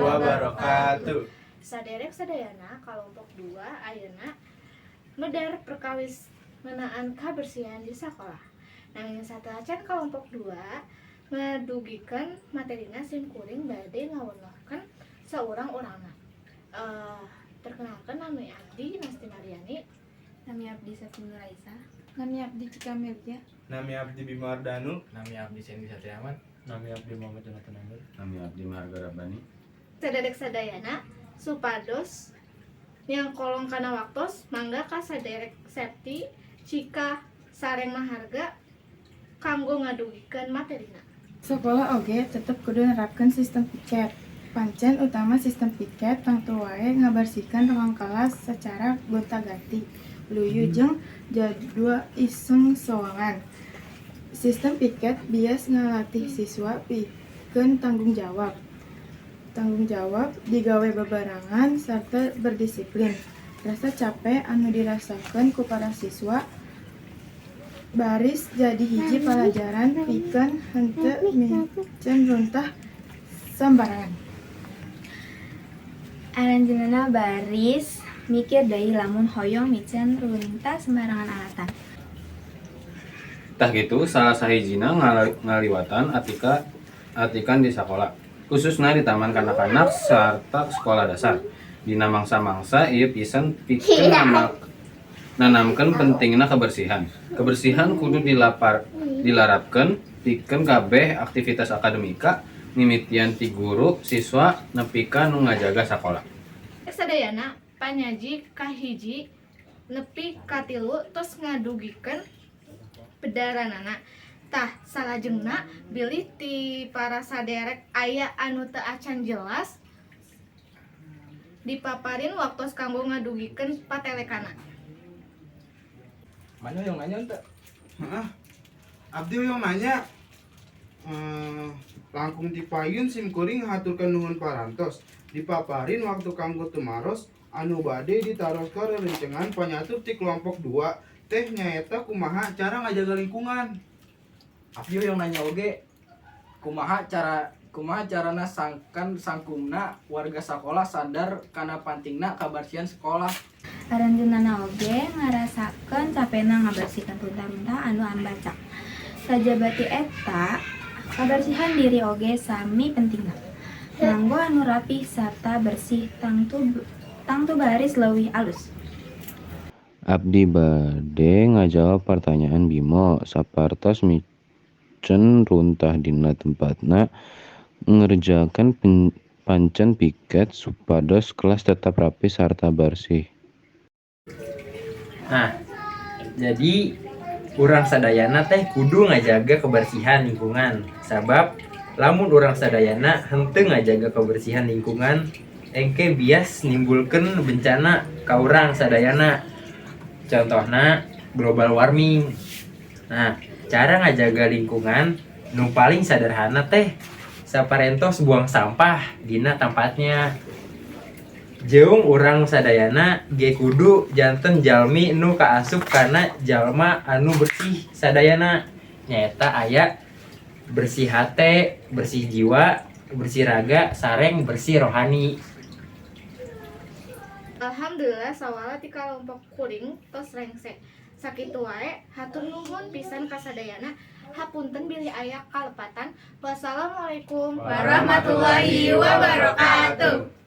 Wabarakatuh. Saderek sadayana, kelompok 2 ayeuna medar perkawis ngeunaan kabersihan di sakolah. Nanging sateuacan kelompok 2 ngadugikeun materina, sim kuring bade ngawonolkeun saurang-urangna. Perkenalkan, nami abdi Nasti Mariani. Nami abdi Septi Nuraisa. Nami abdi Cika Mirja. Nami abdi Bima Ardanu. Nami abdi Sandy Satriaman. Nami abdi Muhammad Jonathan Amir. Nami abdi Maharga Rabbani. Saderek sadayana, supados nyangkolong kana waktos, mangga ka saderek Septi, Cika sareng Maharga kanggo ngadugikeun materina. Sekolah oge tetep kudu nerapkeun sistem piket. Pancen utama sistem piket tangtu wae ngabersihkeun ruang kelas secara gonta-ganti luyu jeung jadwal iseng soangan. Sistem piket bias ngalatih siswa pikeun tanggung jawab. Tanggung jawab digawe bebarengan sarta berdisiplin. Rasa capek anu dirasakeun ku para siswa baris jadi hiji palajaran pikeun henteu miceun runtah sambarangan. Aranjeunna baris mikir deui lamun hoyong miceun runtah sembarangan alatan. Tah gitu, salah sahijina ngaliwatan atikan di sakola, khususna di taman kanak-kanak sarta sekolah dasar. Dina mangsa-mangsa ieu pisan pikeun nanamkeun pentingna kebersihan. Kebersihan kudu dilarapkeun pikeun kabeh aktivitas akademika, mimitian ti guru, siswa, nepi ka nu ngajaga sakola. Sadayana, panyaji kahiji nepi katilu tos ngadugikeun pedaranana. Tah, salajengna bilih ti para saderek aya anu teu acan jelas, dipaparin waktos kanggo ngadugikeun patelekana. Mana yang nanya ente? Heeh. Abdi hoyong nanya. Langkung ti payun sim kuring haturkeun nuhun parantos. Dipaparin waktu kanggo tumaros anu bade ditaroskeun rerencangan panyatur ti kelompok 2 teh nyaeta kumaha cara ngajaga lingkungan. Abdi yang nanya oge, kumaha carana sangkan sangkumna warga sekolah sadar kana pantingna kabersihan sekolah? Aranjeunna oge ngarasakeun capena ngabersihkeun runtah-runtah anu ambacak. Sajaba ti eta, kabersihan diri oge sami pentingna. Nganggo anu rapih sarta bersih tangtu baris leuwih alus. Abdi bade ngajawab pertanyaan Bimo, sapertos miceun runtah dina tempatna, ngerjakeun pancen piket supados kelas tetap rapi sarta bersih. Nah, jadi urang sadayana teh kudu ngajaga kebersihan lingkungan. Sabab lamun urang sadayana henteu ngajaga kebersihan lingkungan, engke bias nimbulkeun bencana ka urang sadayana. Contohna global warming. Nah, cara ngajaga lingkungan nu paling sederhana teh saparentos buang sampah dina tempatnya. Jeung urang sadayana ge kudu janten jalmi nu kaasup kana jalma anu bersih sadayana, nyaeta aya bersih hate, bersih jiwa, bersih raga, sareng bersih rohani. Alhamdulillah, sawala ti kalompok kuring tos rengse. Sakitu wae, hatur nuhun pisan ka sadayana. Hapunten bilih aya kalepatan. Wassalamualaikum warahmatullahi wabarakatuh.